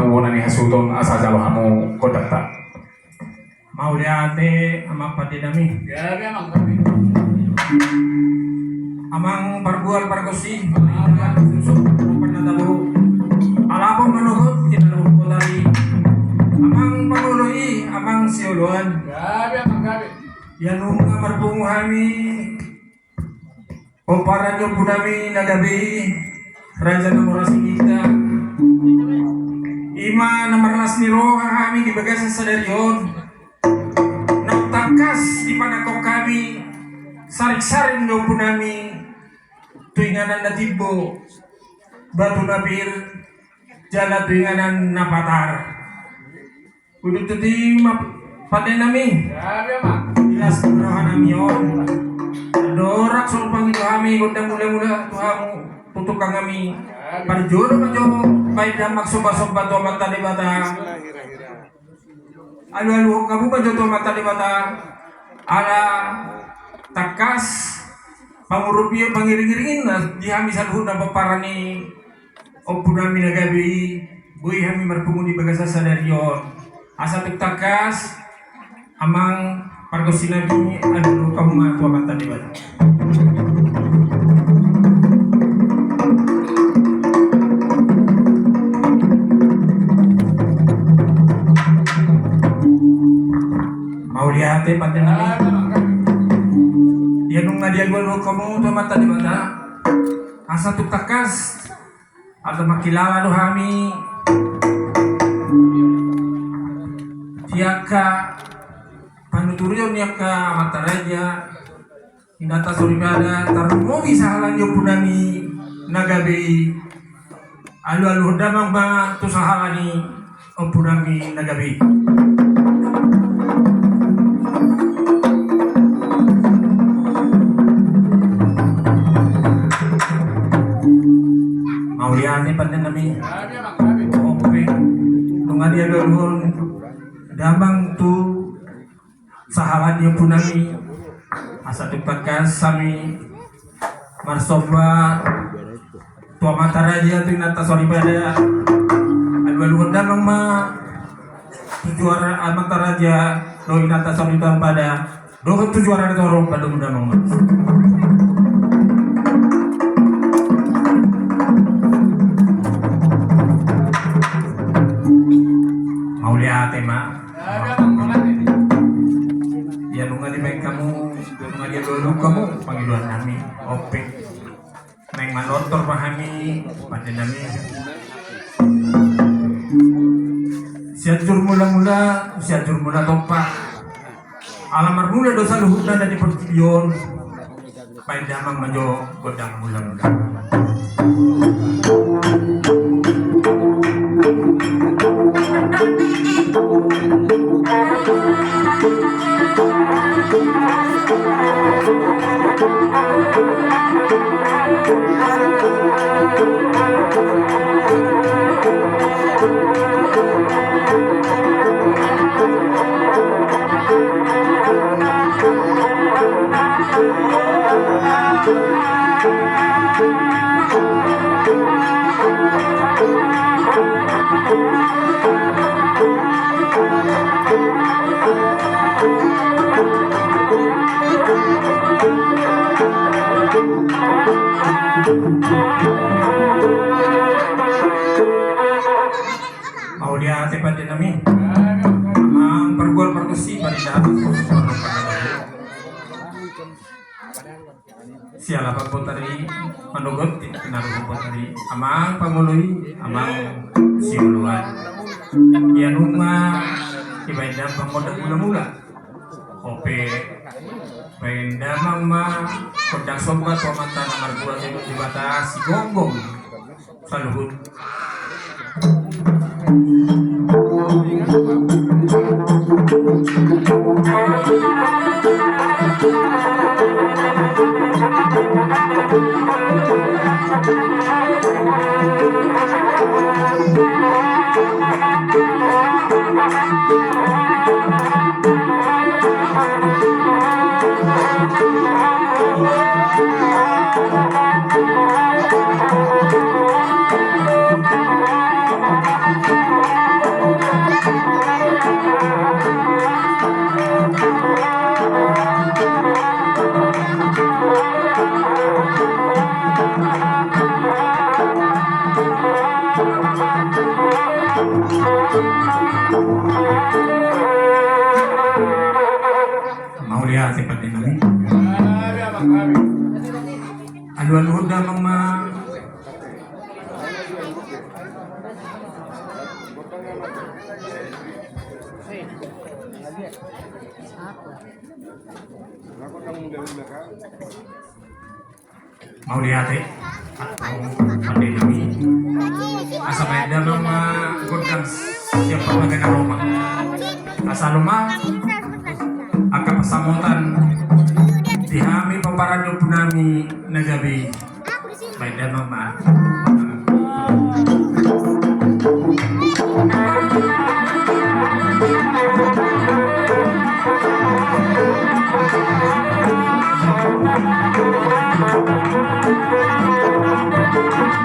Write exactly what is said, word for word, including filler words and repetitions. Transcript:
Bona ni hasuhuton asa jalo hamu kondakta. Mauliate amang pande nami. Gabe amang, gabe. Amang pargual pargonsi, amang suksuk, amang pande na tabo. Ala pun manogot, kita nunggu tadi. Amang pangoloi, amang sioloan. Gabe amang, gabe. Ia nunga marpungu hami. Pomparan ni ompu nami na gabe i, raja na mora sininta. I ma na marlas ni roha hami di bagasan sadari on. Na tangkas dipanangkok hami saring-saring ni ompu nami tu inganan na timbo, batu na pir, jala tu inganan na patar. Udut tuti ma pande nami. Gabe amang. Di las ni roha nami on. Andorang so pangido hami gondang mula-mula tu hamu, tu tukang hami. Gabe. Parjolo ma jo baen damang somba-somba tu Amanta Debata. Alu-aluhon hamu ma jo tu Amanta Debata. Ala tangkas pangurupion pangiring-iringin na di hami saluhutna pomparan ni ompu nami na gabe i, boi hami marpungu di bagasan sadari on. Asa tung tangkas amang pargonsi nami, alu-aluhon hamu ma tu Amanta Debata. Mauliate pande nami. Ia nunga dialu-aluhon hamu tu Amanta Debata. Asa tung tangkas, asa mangkilala do hami di angka panuturion ni angka amanta raja, inanta soripada, tarlumobi sahala ni ompu nami na gabe i. Alu-aluhon damang ma tu sahala ni ompu nami na gabe i. Mauliate pande nami. Ope, nunga dialu-aluhon damang tu sahala ni ompu nami. Asa tung tangkas hami marsomba tu amanta raja, tu inanta soripada. Alu-aluhon damang ma tu juara amanta raja dohot inanta soripada, dohot tu juara ni torop, alu-aluhon damang ma. Mauliate ma. Ia nunga dibaen hamu, nunga dialu-aluhon hamu pangidoan nami. Ope. Naeng manortor ma hami pande nami. Sianjur mula-mula, Sianjur Mula Tompa. Ala marmula do saluhutna na di portibi on. Baen damang ma jo gondang mula-mula. Mauliate pande nami. Amang pargual pargonsi, pande nami. Siala pambotari manogot, tinaru pambotari amang pangoloi, amang sioloan. Ia nunga dibaen damang gondang mula-mula. Ope, baen damang ma gondang somba tu Amanta na martua Debata Sigonggong. Saluhut. Mauliate pande nami. Alualuhon damang ma. Mauliate. Pande nami. Asa baen damang ma gondang sian parbagasan na ro ma. Asa lomo ma angka pansamotan di hami pomparan ni ompu nami na gabe. Baen damang ma.